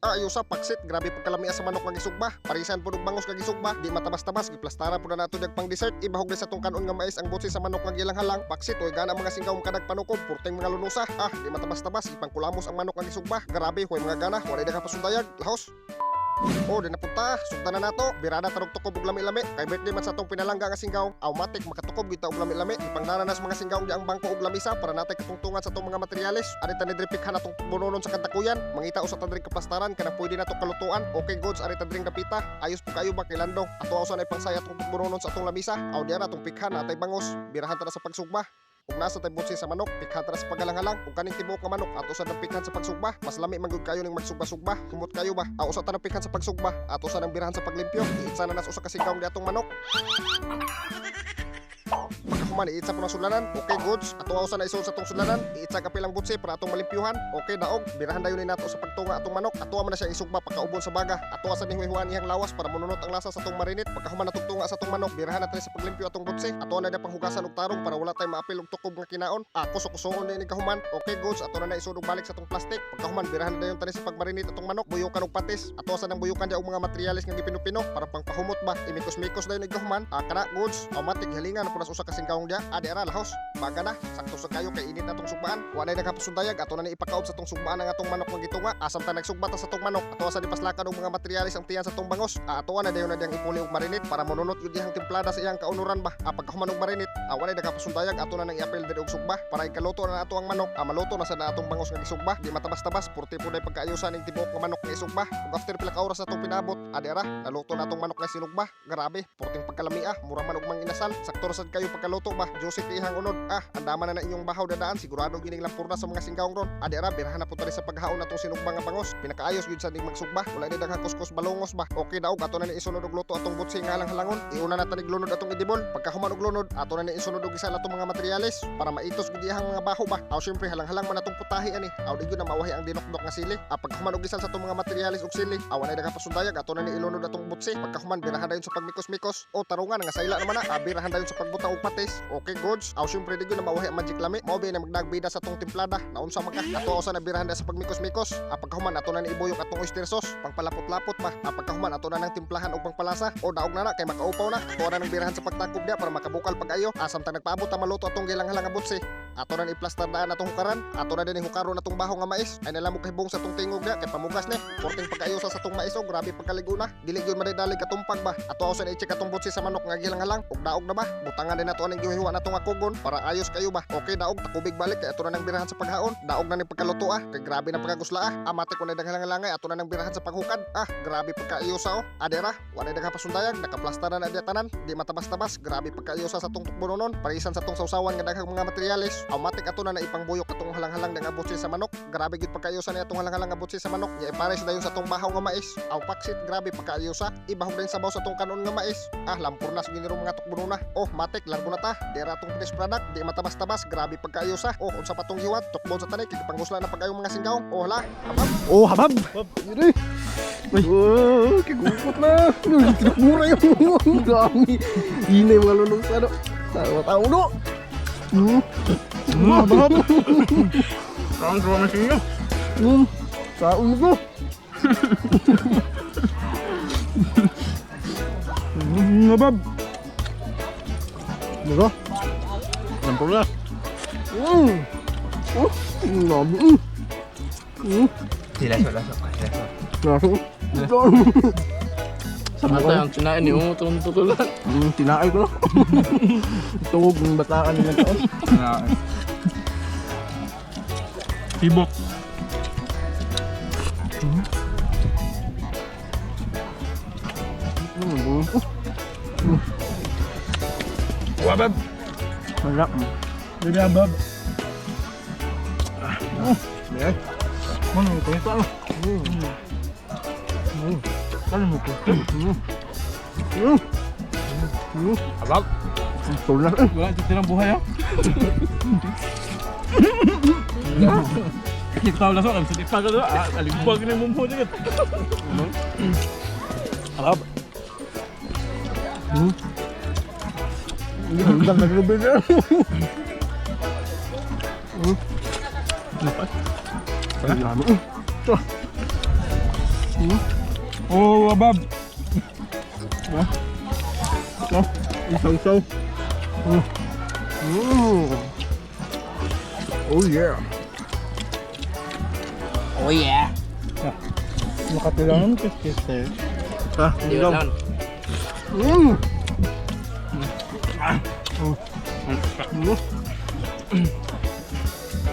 Ayo sa paksit, grabe pagkalamia sa manok nga gisugba. Parisan pud og bangos nga gisugba, di matabas-tabas, giplastara pud na nato dag pang dessert. Ibahog na sa tong kanon nga mais ang butsi sa manok nga gilang halang. Paksit, oy gana mga singgaw makadag panukob, purting mga lunusa. Ah, di matabas-tabas, ipangkulamos ang manok nga gisugba. Grabe, hoy mga gana, walay daghang pasundayag, lahos. Oh, di na punta. Sugdan na nato. Birada tarog tukob og lami-lami. Kay birthday man sa atong pinalangga nga singgaw. Automatic makatukob gyud ta og lami-lami. Ipangdana na sa mga singgaw di ang bangko og lamisa para natay katungtungan sa atong mga materyales. Ari ta ni diri pikhan atong bunonon sa kantakuyan. Mangita usa ta diri kaplastaran kanang pwede nato kalutuan. Okay goods, ari ta diring dapita. Ayos po kayo ba kay landong. Ato usa na ipangsay atong bunonon sa atong lamisa. Aw di ara atong pikhan natay bangos. Birahan ta na sa pagsugba. Ug nasa tay butsi sa manok, pikhan ta sa paghalang-halang. Ug kaning tibuok nga manok, ato sa nang pikhan sa pagsugba. Mas lami man gyud kayo ning magsugba-sugba. Humot kayo ba? Aw usa ta nang pikhan sa pagsugba, ato sa nang birahan sa paglimpyo. Iitsa na nas usa ka singkaw di atong manok. Pagkahuman, iitsa po ng sudlanan. Okay, goods. Ato usa na isuod sa atong sudlanan. Iitsa ka pilang butsi para atong malimpyuhan. Okay, daog. Birahan dayon ni nato sa pagtunga atong manok. Ato man na siya isugba pagkaubon sa baga. Ato sa nihuihuan iyang lawas para mununot ang lasa sa atong marinate. Pagkahuman natong tunga sa atong manok, birahan natin sa paglimpyo atong butsi. Ato na na panghugasan og tarong para wala tay maapil og tukob nga kinaon. Ako so kusuon ni kahuman. Okay, goods. Ato na na isuod og balik sa atong plastic. Pagkahuman, birahan na dayon tani sa pagmarinate atong manok. Buyukan og patis. Ato sa nang buyukan dia og mga materyales nga gipino-pino para pangpahumot ba. Imikos-mikos dayon ni kahuman. Ah, kana goods. Automatic halingan na punas usa ka singkaong dia. Ah, di ara lahos. Baga na. Sakto sa kayo kay init na atong sugbaan. Wa nay nagapasundayag, ato na ni ipakaob sa atong sugbaan ang atong manok nga gitunga. Asam ta nagsugba ta sa atong manok. Ato sa nipaslakan og mga materyales ang tiyan sa atong bangos. Ah, ato na dayon na diyang ipuli og marinate para monunot gyud iyang timplada sa iyang kaunuran ba. Ah, pagkahuman og marinate, ah, wa nay nagapasundayag, ato na nang iapil diri og sugba para ikaluto na nato ang manok. Ah, maluto na sa na atong bangos nga gisugba. Di matabas-tabas, purti po na pagkaayusan ning tibuok nga manok nga isugba. Ug after pila ka oras atong pinaabot, ah, di ara, naluto na atong manok nga sinugba. Grabe, purting pagkalamia, mura man og manginasal. Sakto ra sad kayo pagkaluto ba. Juicy kay ihang unod. Ah, andaman na na inyong bahaw dadaan, sigurado gining lampurna sa mga singgawng ron. Ah, di ara, birahan na po tali sa paghaon atong sinugba nga bangos. Pinakaayos gyud sa ning magsugba. Wala ni daghang kuskus balongos ba. Okay daog, ato na ni isunod og luto atong butsi nga halang-halangon. Iuna na ta ni glunod atong idibol. Pagkahuman og lunod, ato na ni isunod og isa atong mga materyales para maitos gyud iyang mga baho ba. Aw syempre halang-halang man atong putahe ani. Aw di gyud na mawahi ang dinukdok nga sili. Ah, pagkahuman og gisal sa atong mga materyales og sili, aw walay daghang pasundayag, ato na ni ilunod atong butsi. Pagkahuman, birahan dayon sa pagmikos-mikos. O tarungan nga sayla naman na. Ah, birahan dayon sa pagbutang og patis. Okay goods. Aw syempre di gyud na mawahi ang magic lami. Mao ba na magdagbida sa atong timplada. Naunsa man ka? Ato usa na birahan sa pagmikos-mikos. Ah, pagkahuman, ato na ni ibuyok atong oyster sauce pangpalapot-lapot ba. Ah, pagkahuman, ato na nang timplahan og pangpalasa. O daog na na kay makaupaw na. Ato na nang birahan sa pagtakop dia para makabukal pag-ayo. Asam ta nagpaabot ta maluto atong gilang-halang nga butsi. Ato na ni iplastar daan atong hukaran. Ato na din hukaron atong baho nga mais. Ay nalamog kahibong sa atong tingog dia kay pamugas ni. Porting pag-ayo sa atong mais o grabe pagkaligo na. Dili gyud madaydalig katumpag ba. Ato usa na i-check atong butsi sa manok nga gilang-halang. Ug daog na ba. Butangan din nato aning gihiwa nato nga kugon para ayos kayo ba. Okay daog, takubig balik kay ato na nang birahan sa paghaon. Daog na ni pagkaluto ah. Kay grabe na pagkagusla ah. Amate ko na daghang langay, ato na nang birahan sa paghukad. Ah, grabe pagkaayo sa oh. Adera, wala daghang pasundayag, nakaplastar na na diya tanan. Di matabas-tabas, grabe pagkaayo sa atong tukbononon. Parisan sa atong sawsawan nga daghang mga materyales. Automatic ato na naipangbuyok atong halang-halang nga butsi sa manok. Grabe gyud pagkaayo sa ni atong halang-halang nga butsi sa manok. Nya ipares dayon sa atong bahaw nga mais. Aw paksit, grabe pagkaayo sa. Ibahog dayon sabaw sa atong kanon nga mais. Ah, lampurnas gyud mga tukbonona. Oh, matik largo na ta. Dira atong finished product, di matabas-tabas, grabe pagkaayo sa. Oh, unsa pa tong hiwat? Tukbon sa tanay kay pangusla na pag-ayong mga singgaw. Oh, hala. Habab. Oh, habab! Yun. Uy. Oh, kagupot na. Tinukmura yung dami. Inay mga lulong sa ano. Tawa tao no. Habab! Kaon sa mga sinyo. Kaon ko. Habab! Diba? Lampurna. Oh, ang dami. Sila so sila. Laso. Sabi ko. Ata ang tinain ni Umo itong tutulan. Tinaay ko na. Tungog ng bataan nila taon. Tibok. Wabab! Sarap. Baby habab. Yeah. Ano ito? Ito ano? Ano mo ito? Habab! Ito na. Wala titirang buhay ah. Kita wala so, sa pa ka ah, aligbag na mo mo dito. Habab. Hindi na naglubid na. Lapas. Ang dami. Ito. Oh, abab. Oh, isaw-saw. Oh yeah. Oh yeah. Makatilangan kis-kis eh. Ah, Hindi lang.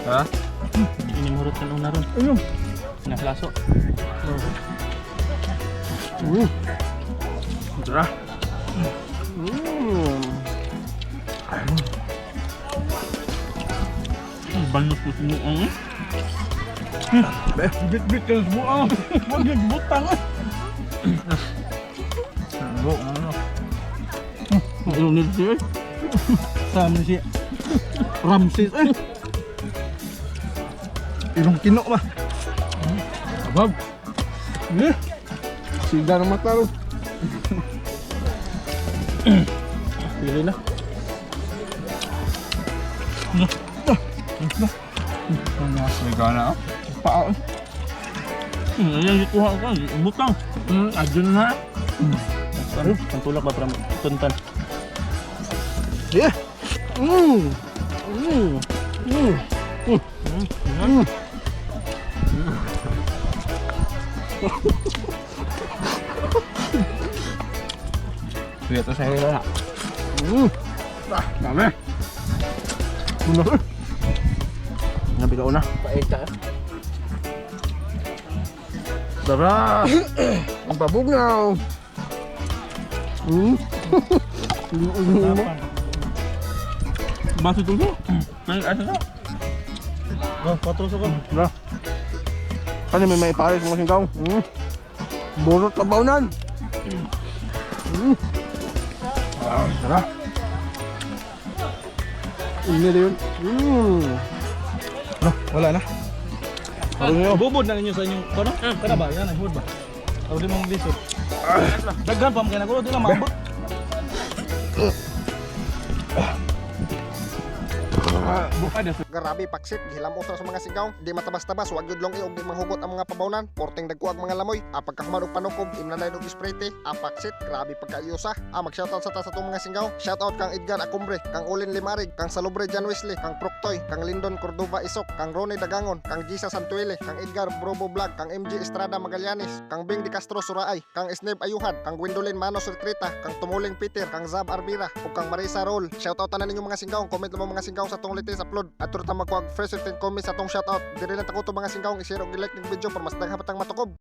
Ha? Inimurot ka nung naron. Ayun. Naklaso. Tara. Banlos ko sumuang eh. Bit-bit ka sa buang. Huwag yung butang eh. Ano? Ano nito eh? Sama siya. Ramses eh. Ilong kino ba? Abab. Eh. Siga ng mata ro. Pili na. May gana ah. Paa eh. Ayan, ikuha ko. Butang. Adyo na. Pantulak ba para tuntan? Yeah. Kuya to sa'yo na. Ah, Dami. Nabi ka una. Pait ka. Tara! Ang pabugnaw. Baso tulo. Ay, asa na? Oh, patro sa ko. Bra. Ano may maipares mga singkaw? Burot na baunan. Ah, tara. Ini na yun. No, wala na. Bubod na ninyo sa inyong kono? Kana ba? Yan ay ba? Aw di mong lisod. Daghan pa man kay nako, di lang maabot. Grabe paksit, gihilamos na sa mga sigaw. Di matabas-tabas, wag yun long og di manghugot ang mga pabawnan. Porting dagko ang mga lamoy. A pagkahuman og panukob, imna na og sprite. A paksit, grabe pagkaiyusa. A mag-shoutout sa ta sa atong mga singgaw. Shoutout kang Edgar Acumbre, kang Ulin Limarig, kang Salubre Jan Wesley, kang Proktoy, kang Lindon Cordova Isok, kang Ronnie Dagangon, kang Gisa Santuele, kang Edgar Brobo Vlog, kang MG Estrada Magallanes, kang Bing De Castro Suraay, kang Sneb Ayuhad, kang Gwendolyn Manos Retreta, kang Tumuling Peter, kang Zab Arbira, ug kang Marisa Roll. Shoutout tanan ninyo mga singgaw. Comment lang mo mga singgaw sa atong latest upload. Ato ta magkuha fresh and comment sa atong shoutout. Diri lang takuto mga singgaw, i-share og i-like ning video para mas daghan patang matukob.